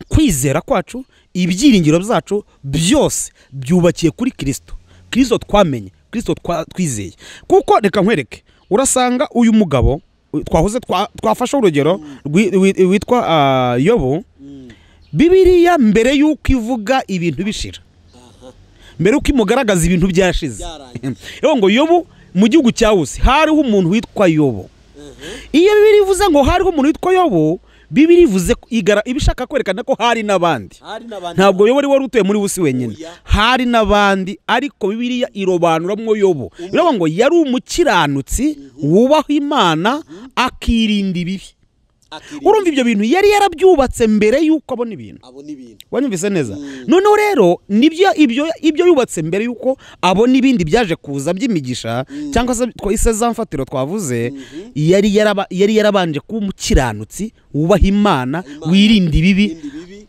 Speaker 1: kwizera kwacu, ibyiringiro byacu byose byubakiye kuri Kristo. Kristo twamenye, Kristo twizeye. Kuko reka nkwereke, urasanga uyu mugabo twahoze twafashe urugero witwa Yobu. Bibiliya mbere yuko ivuga ibintu bishira, mbere yuko imugaragaza ibintu byashize, rero ngo Yobu mu gihugu cya Usi hariho umuntu witwa Yobu. Iyo Bibiliya ivuze ngo hariho umuntu witwa Yobu, Bibiliya ivuze ibishaka kwerekana ko hari n'abandi. Ntabwo Yobu ari wari utuye muri Usi wenyine, hari n'abandi, ariko Bibiliya irobanuramwo Yobu. Biravuga ngo yari umukiranutsi wubaha Imana akirinda ibibi. Urumva ibyo bintu yari yarabyubatse mbere yuko abona ibintu. Wanyumvise neza? Noneho rero nibyo ibyo yubatse mbere yuko abona ibindi byaje kuza by'imigisha, cyangwa se twise za mfatiro twavuze, yari yarabanje kuba umukiranutsi wubaha Imana, wirinda ibibi.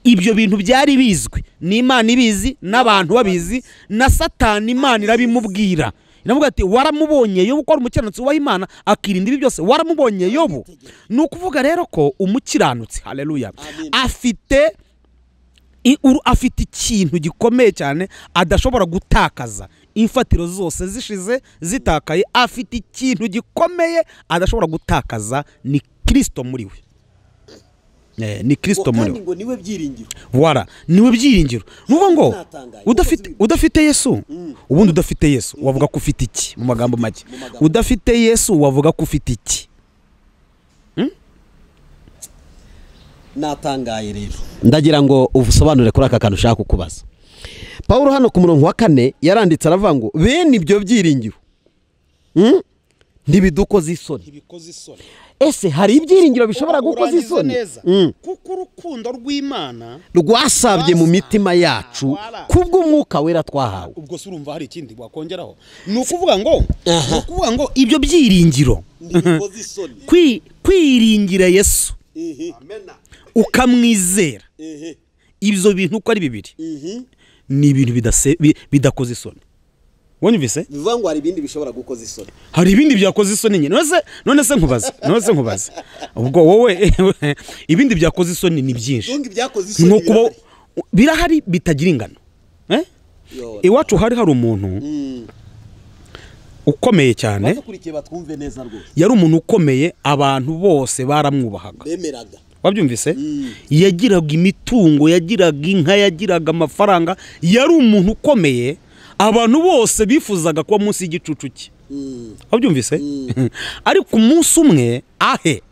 Speaker 1: Ibyo bintu byari bizwi n'Imana ibizi, n'abantu babizi, na Satani Imana irabimubwira. Inavuga ati waramubonye Yobu ko ari umukiranutsi wubaha Imana akirinda ibi byose, waramubonye Yobu. Ni ukuvuga rero ko umukiranutsi, haleluya, afite ikintu gikomeye cyane adashobora gutakaza. Imfatiro zose zishize zitakaye, afite ikintu gikomeye adashobora gutakaza, ni Kristo muri we. Ni Kristo muri we.
Speaker 2: Ngo niwe byiringiro.
Speaker 1: Voilà, niwe byiringiro. Nuvuga ngo udafite Yesu, ubundi udafite Yesu wavuga ko ufite iki? Mu magambo make, udafite Yesu wavuga ko ufite iki?
Speaker 2: Natangaye rero. Ndagira ngo ubusobanure kuri aka kantu ushaka kukubaza. Paulo hano ku murongo wa 4 yaranditse aravuga ngo bene ibyo byiringiro ntibidukoze isoni. Ese hari ibyiringiro bishobora gukoza isoni?
Speaker 1: Kuko urukundo rw'Imana
Speaker 2: rwasabye mu mitima yacu kubw'umwuka wera twahawe.
Speaker 1: Ubwo se urumva hari ikindi wakongeraho? Ni ukuvuga ngo ibyo byiringiro
Speaker 2: ntibikoze isoni.
Speaker 1: Kwiringira Yesu ukamwizera, ibyo bintu uko ari bibiri ni ibintu bidakoze isoni. Wanyumvise?
Speaker 2: Bivuga ngo hari ibindi bishobora gukoza isoni.
Speaker 1: Hari ibindi byakoze isoni nyine. None se nkubaze. Ubwo wowe ibindi byakoze isoni ni byinshi.
Speaker 2: Nungi byakoze isoni
Speaker 1: birahari bitagira ingano. Iwacu hari umuntu ukomeye cyane. Yari umuntu ukomeye, abantu bose baramwubahaga.
Speaker 2: Bemeraga.
Speaker 1: Wabyumvise? Yagiraga imitungo, yagiraga inka, yagiraga amafaranga, yari umuntu ukomeye. Abantu bose bifuzaga kuba munsi y'igicucu cye. Wabyumvise? Ariko umunsi umwe ahe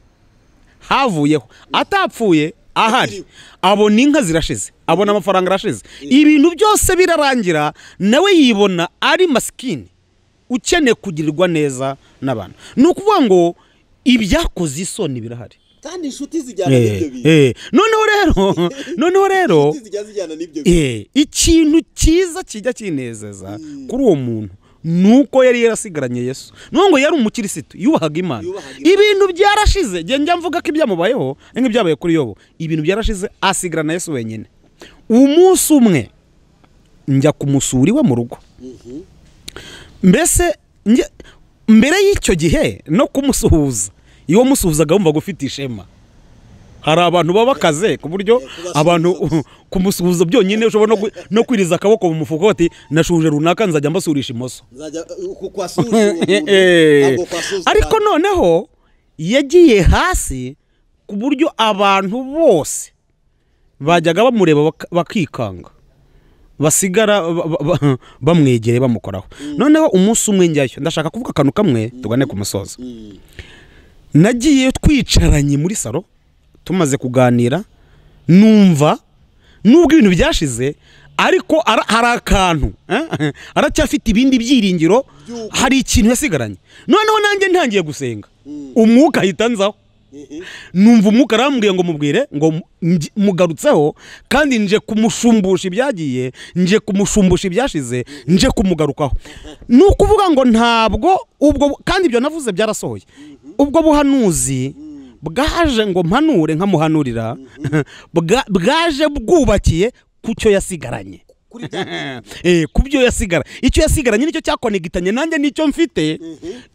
Speaker 1: havuyeho atapfuye ahari, abona inka zirashize, abona amafaranga arashize, ibintu byose birarangira, nawe yibona ari masikini ukeneye kugirirwa neza n'abantu. Ni ukuvuga ngo ibyakoze isoni birahari.
Speaker 2: Kandi inshuti zijyana n'ibyo bintu.
Speaker 1: Noneho rero ikintu cyiza kijya kinezeza kuri uwo muntu nuko yari yarasigaranye Yesu. Nubwo yari umukirisitu yubahaga Imana, ibintu byarashize. Njya mvuga ko ibyamubayeho nk'ibyabaye kuri Yobu, ibintu byarashize asigarana Yesu wenyine. Umunsi umwe njya kumusura iwe mu rugo. Mbese mbere y'icyo gihe no kumusuhuza, iyo musuhuzaga wumvaga ufite ishema. Hari abantu baba bakaze ku buryo abantu kumusuhuza byonyine ushobora no kwiriza akaboko mu mufuko bati nashuhuje runaka nzajya mbasurisha imoso. Ariko noneho yagiye hasi ku buryo abantu bose bajyaga bamureba bakikanga, basigara bamwegereye bamukoraho. Noneho umunsi umwe njyayo, ndashaka kuvuga akantu kamwe tugane ku musozo. Nagiye twicaranye muri salo tumaze kuganira, numva nubwo ibintu byashize Ariko hari akantu, aracyafite ibindi byiringiro, hari ikintu yasigaranye. Noneho nanjye ntangiye gusenga, umwuka ahita nzaho. Numva umwuka arambwiye ngo mubwire ngo mugarutseho, kandi nje kumushumbusha ibyagiye, nje kumushumbusha ibyashize, nje kumugarukaho. Ni ukuvuga ngo ntabwo ubwo, kandi ibyo navuze byarasohoye. Ubwo buhanuzi bwaje ngo mpanure nkamuhanurira, bwaje bwubakiye ku cyo yasigaranye. Ku byo yasigara, icyo yasigaranye nicyo cyakonegitanye nanjye nicyo mfite.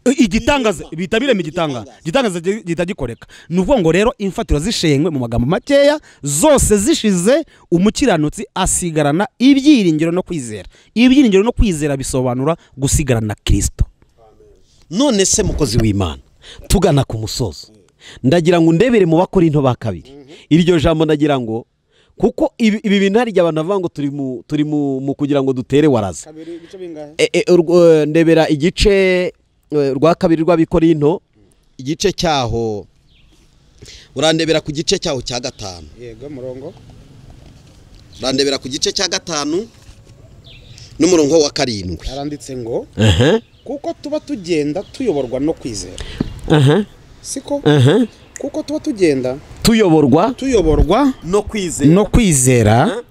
Speaker 1: Igitangaza bita birema igitangaza, igitangaza gihita gikoreka. Ni ukuvuga ngo rero imfatiro zishenywe mu magambo makeya zose zishize, umukiranutsi asigarana ibyiringiro no kwizera. Ibyiringiro no kwizera bisobanura gusigarana Kristo.
Speaker 2: None se mukozi w'Imana, tugana ku musozo, ndagira ngo ndebere mu Bakorinto ba kabiri iryo jambo, ndagira ngo kuko ibi bintu hari abantu bavuga ngo turi mu kugira ngo dutere waraza. Ndebera igice rwa kabiri rw'Abikorinto, igice cyaho urandebera ku gice cyaho cya 5.
Speaker 1: Yego, murongo.
Speaker 2: Urandebera ku gice cya 5 n'umurongo wa 7.
Speaker 1: Aranditse ngo kuko tuba tugenda tuyoborwa no kwizera. Siko? Kuko tuba tugenda
Speaker 2: tuyoborwa
Speaker 1: no kwizera.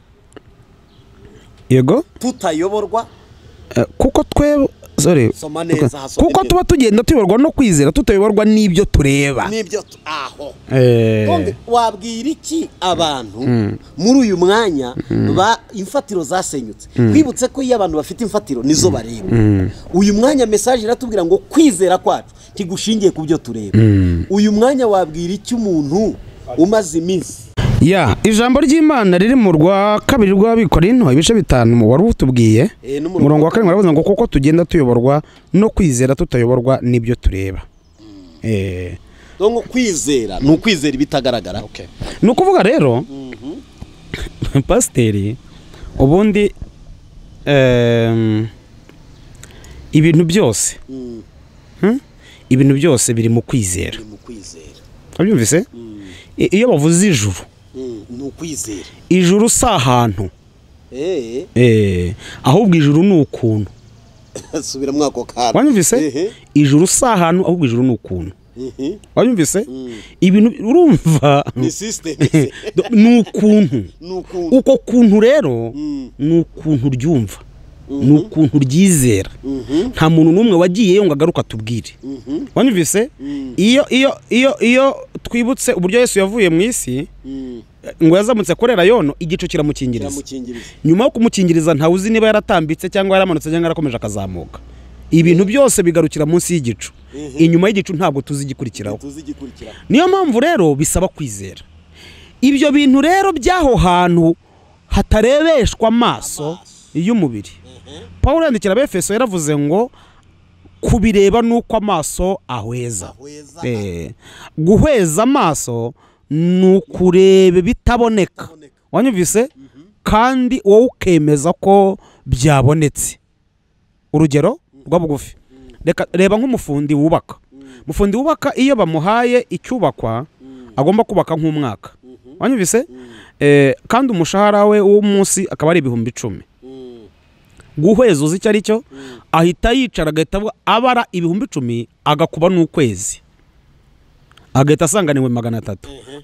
Speaker 1: Yego,
Speaker 2: tutayoborwa
Speaker 1: kuko twe sorry, kuko tuba tugenda tuyoborwa no kwizera, tutayoborwa n'ibyo tureba,
Speaker 2: n'ibyo aho. Wabwira iki abantu muri uyu mwanya ba imfatiro zasenyutse? Kwibutse ko iyo abantu bafite imfatiro nizo bareba. Uyu mwanya message iratubwira ngo kwizera kwacu kigushingiye ku byo tureba. Uyu mwanya wabwira iki umuntu umaze iminsi?
Speaker 1: Ya, ijambo ry'Imana riri mu rwa kabiri rw'Abikorinto ibice 5 wari utubwiye, umurongo wa 7 baravuze ngo kuko tugenda tuyoborwa no kwizera tutayoborwa n'ibyo tureba.
Speaker 2: Donc kwizera ni ukwizera ibitagaragara.
Speaker 1: Ni ukuvuga rero pasiteri, ubundi ibintu byose ibintu byose biri mu kwizera. Wabyumvise? Iyo bavuze ijuru
Speaker 2: ni ukwizera.
Speaker 1: Ijuru si ahantu, ahubwo ijuru ni ukuntu.
Speaker 2: Subira mwako kantu.
Speaker 1: Wanyumvise? Ijuru si ahantu, ahubwo ijuru ni ukuntu. Wanyumvise? Ibintu urumva
Speaker 2: ni system,
Speaker 1: ni ukuntu. Uko kuntu rero ni ukuntu ryumva, ni ukuntu ryizera. Nta muntu n'umwe wagiyeyo ngo agaruka atubwire. Wanyumvise? Iyo twibutse uburyo Yesu yavuye mu isi ngo yazamutse korera yono, igicu kiramukingiriza. Nyuma yo kumukingiriza ntawe uzi niba yaratambitse cyangwa yaramanutse cyangwa yarakomeje akazamuka. Ibintu byose bigarukira munsi y'igicu. Inyuma y'igicu ntabwo tuzi igikurikiraho. Niyo mpamvu rero bisaba kwizera. Ibyo bintu rero by'aho hantu hatarebeshwa amaso y'umubiri. Pawulo yandikira Abefeso yaravuze ngo kubireba nuko amaso ahweza. Guhweza amaso ni ukureba bitaboneka. Wanyumvise? Kandi wowe ukemeza ko byabonetse. Urugero rwa bugufi, reba nk'umufundi wubaka. Umufundi wubaka iyo bamuhaye icyubakwa agomba kubaka nk'umwaka. Wanyumvise? Kandi umushahara we w'umunsi akaba ari 10,000. Guhweza uzi icyo ari cyo, ahita yicara agahita abara 10,000 agakuba n'ukwezi, agahita asanganiwe 300,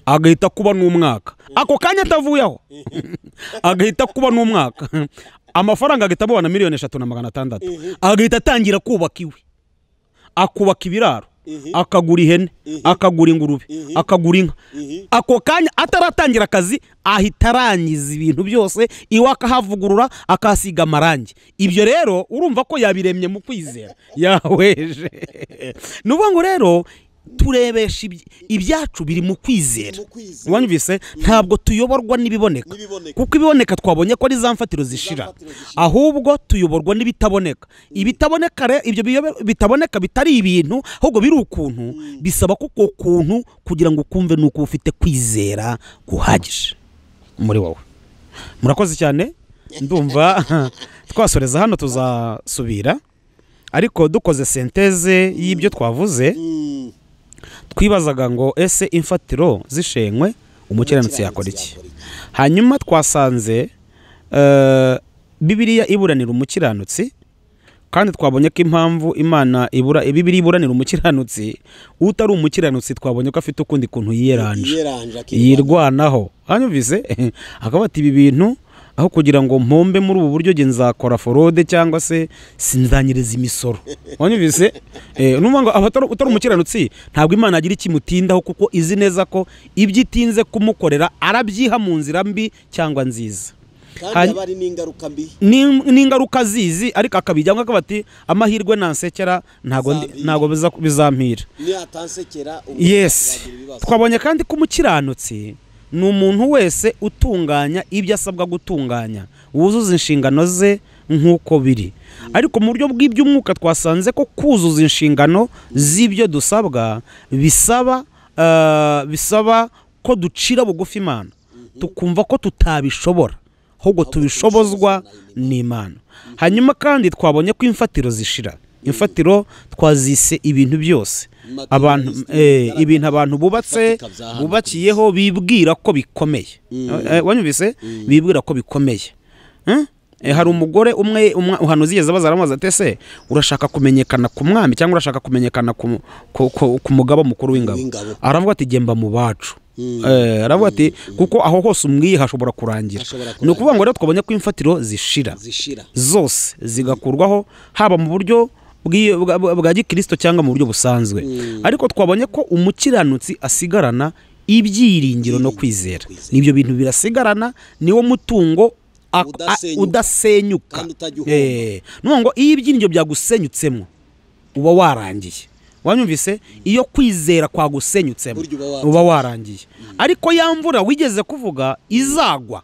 Speaker 1: agahita kuba n'umwaka. Ako kanya atavuyeho agahita kuba n'umwaka, amafaranga agahita abona 3,600,000, agahita atangira kubaka iwe, akubaka ibiraro, akagura ihene, akagura ingurube, akagura inka. Ako kanya ataratangira akazi ahita arangiza ibintu byose, iwe akahavugurura, akasiga amarangi. Ibyo rero urumva ko yabiremye mu kwizera, yahweje. Nuvuga ngo rero turebesha ibyacu biri mu kwizera. Wanyumvise? Ntabwo tuyoborwa n'ibiboneka, kuko ibiboneka twabonye ko ari za mfatiro zishira, ahubwo tuyoborwa n'ibitaboneka. Ibitaboneka rero, ibyo bitaboneka bitari ibintu ahubwo biri ukuntu, bisaba ko uko kuntu kugira ngo ukumve nuko ufite kwizera guhagije muri wowe. Murakoze cyane, ndumva twasoreza hano, tuzasubira ariko dukoze senteze y'ibyo twavuze. Twibazaga ngo ese imfatiro zishenywe umukiranutsi yakora iki? Hanyuma twasanze Bibiliya iburanira umukiranutsi, kandi twabonye ko impamvu Imana ibura Bibiliya iburanira umukiranutsi, utari umukiranutsi twabonye ko afite ukundi kuntu yiyeranje yirwanaho. Hanyumvise akaba ati ibi bintu aho kugira ngo mpombe muri ubu buryo nge nzakora forode cyangwa se sinzanyiriza imisoro. Wanyumvise? Numva ngo utari umukiranutsi ntabwo Imana agira ikimutindaho, kuko izi neza ko ibyo itinze kumukorera arabyiha mu nzira mbi cyangwa nziza.
Speaker 2: Kandi abari n'ingaruka mbi,
Speaker 1: n'ingaruka zizi, ariko akabijyamo akaba ati amahirwe nansekera ntago bizampira. Yes. Twabonye kandi ko umukiranutsi ni umuntu wese utunganya ibyo asabwa gutunganya, wuzuza inshingano ze nk'uko biri. Ariko mu buryo bw'iby'umwuka twasanze ko kuzuza inshingano z'ibyo dusabwa bisaba ko ducira bugufi Imana, tukumva ko tutabishobora ahubwo tubishobozwa n'Imana. Hanyuma kandi twabonye ko imfatiro zishira. Imfatiro twazise ibintu byose abantu ibintu abantu bubatse bubakiyeho bibwira ko bikomeye. Wanyumvise? Bibwira ko bikomeye. Hari umugore umwe umuhanuzi yigeze abaza aramubaza ati ese urashaka kumenyekana ku mwami cyangwa urashaka kumenyekana ku mugaba mukuru w'ingabo? Aravuga ati gemba mu bacu. Aravuga ati kuko aho hose umwiye hashobora kurangira. Ni ukuvuga ngo rero twabonye ko imfatiro zishira zose zigakurwaho, haba mu buryo bwa gikristo cyangwa mu buryo busanzwe. Ariko twabonye ko umukiranutsi asigarana ibyiringiro no kwizera. Nibyo bintu birasigarana, niwo mutungo udasenyuka. Nuvuga ngo iyo ibyiringiro byagusenyutsemo uba warangiye. Wanyumvise? Iyo kwizera kwagusenyutsemo uba warangiye. Ariko ya mvura wigeze kuvuga izagwa,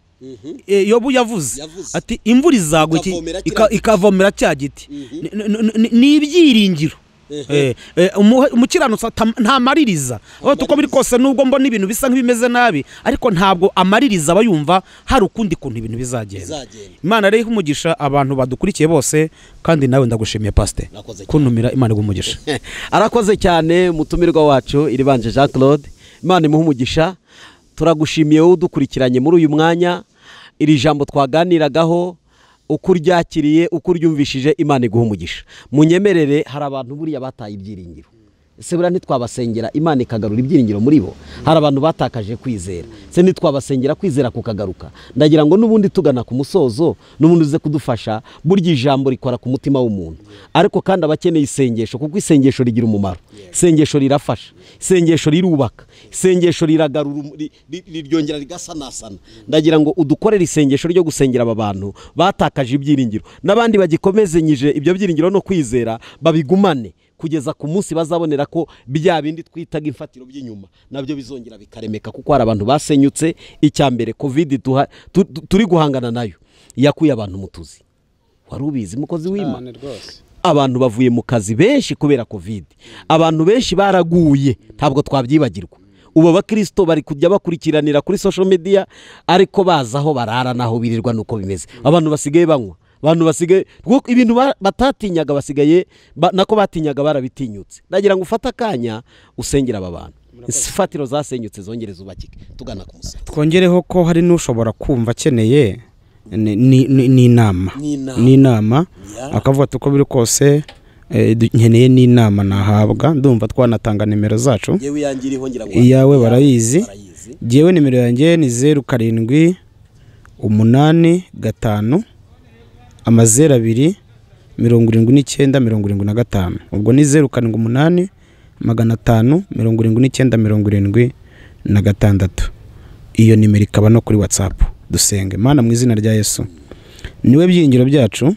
Speaker 1: Yobu yavuze ati imvura izagwa ikavomera cya giti. Ni ibyiringiro. Umukiranutsi ntamaririza. Aho tuko biri kose nubwo mbona ibintu bisa nk'ibimeze nabi, ariko ntabwo amaririza aba yumva hari ukundi kuntu ibintu bizagenda. Imana rero umugisha abantu badukurikiye bose, kandi nawe ndagushimiye pastor kuntumira. Imana igumugisha.
Speaker 2: Arakoze cyane mutumirwa wacu Iribanje Jean Claude. Imana imuhe umugisha. Turagushimiye wowe udukurikiranye muri uyu mwanya. Iri jambo twaganiragaho uko uryakiriye, uko uryumvishije, Imana iguha umugisha. Munyemerere, hari abantu buriya bataye ibyiringiro. Ese buriya ntitwabasengera Imana ikagarura ibyiringiro muri bo? Hari abantu batakaje kwizera, se ntitwabasengera kwizera kukagaruka? Ndagira ngo n'ubundi tugana ku musozo, n'ubundi uze kudufasha. Burya ijambo rikora ku mutima w'umuntu, ariko kandi abakeneye isengesho, kuko isengesho rigira umumaro. Isengesho rirafasha, isengesho rirubaka, isengesho riragarura, riryongera rigasanasana. Ndagira ngo udukorere isengesho ryo gusengera aba bantu batakaje ibyiringiro, n'abandi bagikomezenyije ibyo byiringiro no kwizera babigumane kugeza ku munsi bazabonera ko bya bindi twitaga imfatiro by'inyuma nabyo bizongera bikaremeka. Kuko hari abantu basenyutse. Icya mbere Covid turi guhangana nayo yakuye abantu mu tuzi. Wari ubizi mukozi w'Imana? Abantu bavuye mu kazi benshi kubera Covid. Abantu benshi baraguye, ntabwo twabyibagirwa. Ubu abakristo bari kujya bakurikiranira kuri social media, ariko bazaho barara naho birirwa nuko bimeze. Abantu basigaye banywa, abantu basigaye ibintu batatinyaga basigaye nako batinyaga barabitinyutse. Ndagira ngo ufate akanya usengera aba bantu, imfatiro zasenyutse zongere zubakike. Tugana ku musozo.
Speaker 1: Twongereho ko hari n'ushobora kumva akeneye n'inama, n'inama akavuga ati uko biri kose nkeneye n'inama nahabwa. Ndumva twanatanga nimero zacu. Iyawe barayizi. Jewe nimero yanjye ni 0 7 8 5 0 2 79 75. Ubwo ni 0 7 8 5 79 76. Iyo nimero ikaba no kuri WhatsApp. Dusenge. Mana mu izina rya Yesu, niwe byiringiro byacu.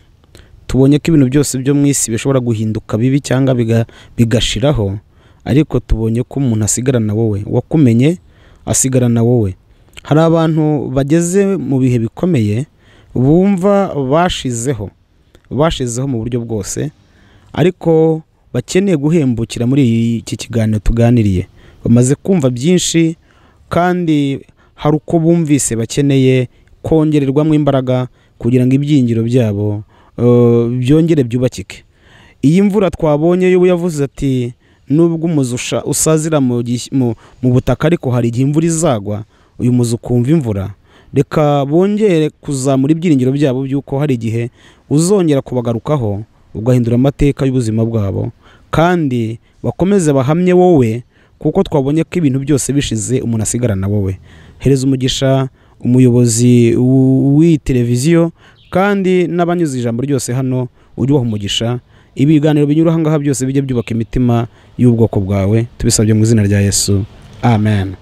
Speaker 1: Tubonye ko ibintu byose byo mu isi bishobora guhinduka bibi cyangwa bigashiraho, ariko tubonye ko umuntu asigarana wowe, wakumenye asigarana wowe. Hari abantu bageze mu bihe bikomeye bumva bashizeho mu buryo bwose, ariko bakeneye guhembukira muri iki kiganiro tuganiriye. Bamaze kumva byinshi kandi hari uko bumvise bakeneye kongererwamo imbaraga kugira ngo ibyiringiro byabo byongere byubakike. Iyi mvura twabonye yo yavuze ati nubwo umuzi usazira mu butaka, ariko hari igihe imvura izagwa uyu muzi ukumva imvura. Reka bongere kuzamura ibyiringiro byabo by'uko hari igihe uzongera kubagarukaho ugahindura amateka y'ubuzima bwabo, kandi bakomeze bahamye wowe, kuko twabonye ko ibintu byose bishize umuntu asigarana wowe. Hereza umugisha umuyobozi w'iyi televiziyo kandi n'abanyuze ijambo ryose hano, ujye ubaha umugisha. Ibiganiro binyura aha ngaha byose bijye byubaka imitima y'ubwoko bwawe. Tubisabye mu izina rya Yesu, amen.